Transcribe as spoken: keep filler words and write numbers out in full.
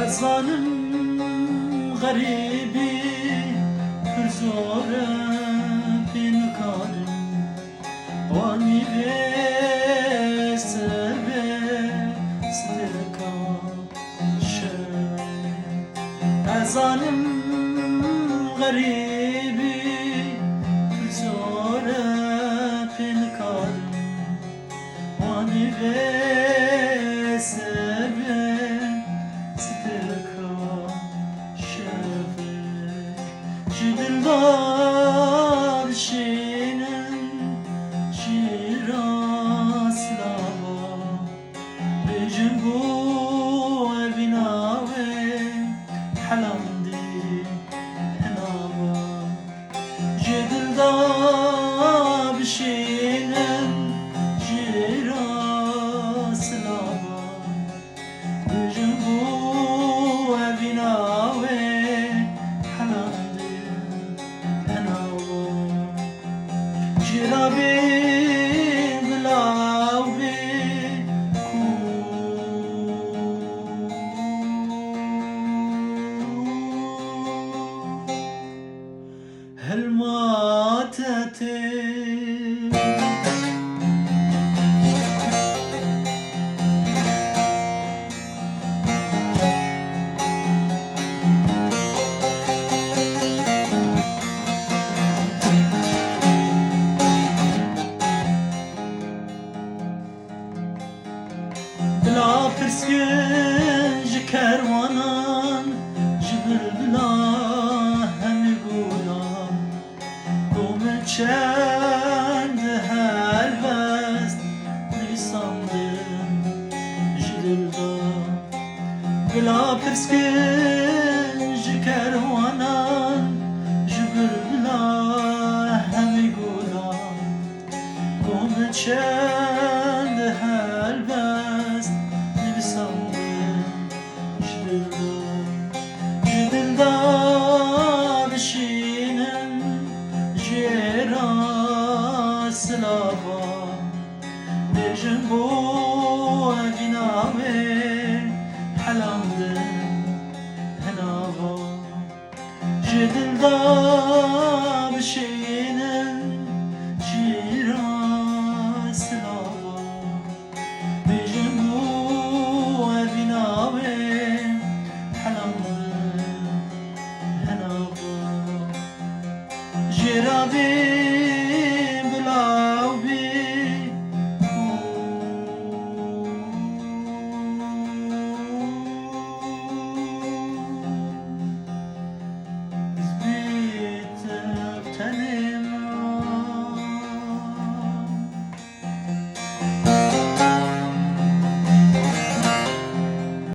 Ez zanim xerîbî pir zor e, pê nikarim. Wanî vê sibê stilka şev. Ez zanim xerîbî pir zor e, pê nikarim. Wanî vê sibê stilka şevê. Ji dilda dişînim jî ra silava. Bêjim bo evîna wê helandî hinava. Ji dilda bişînim jî ra silava. Bêjim bo evîna wê helandî hinava. Jê re bê bila ew bê ku hilmate tê. Bila pirsgin ji kerwanan, ji bilbila hemî gulan. Ku min çend helbest nivîsandin ji dilda. Bila pirsgin ji kerwanan, ji bilbila hemî gulan. Ku min çend helbest nivîsandin ji dilda, ji dilda dişînim jê re silava. Bêjim bo evîna wê helandin hinava. Ji dilda bişînim jî re silava. Bêjim bo evîna wê helandin hinava. Jê re bê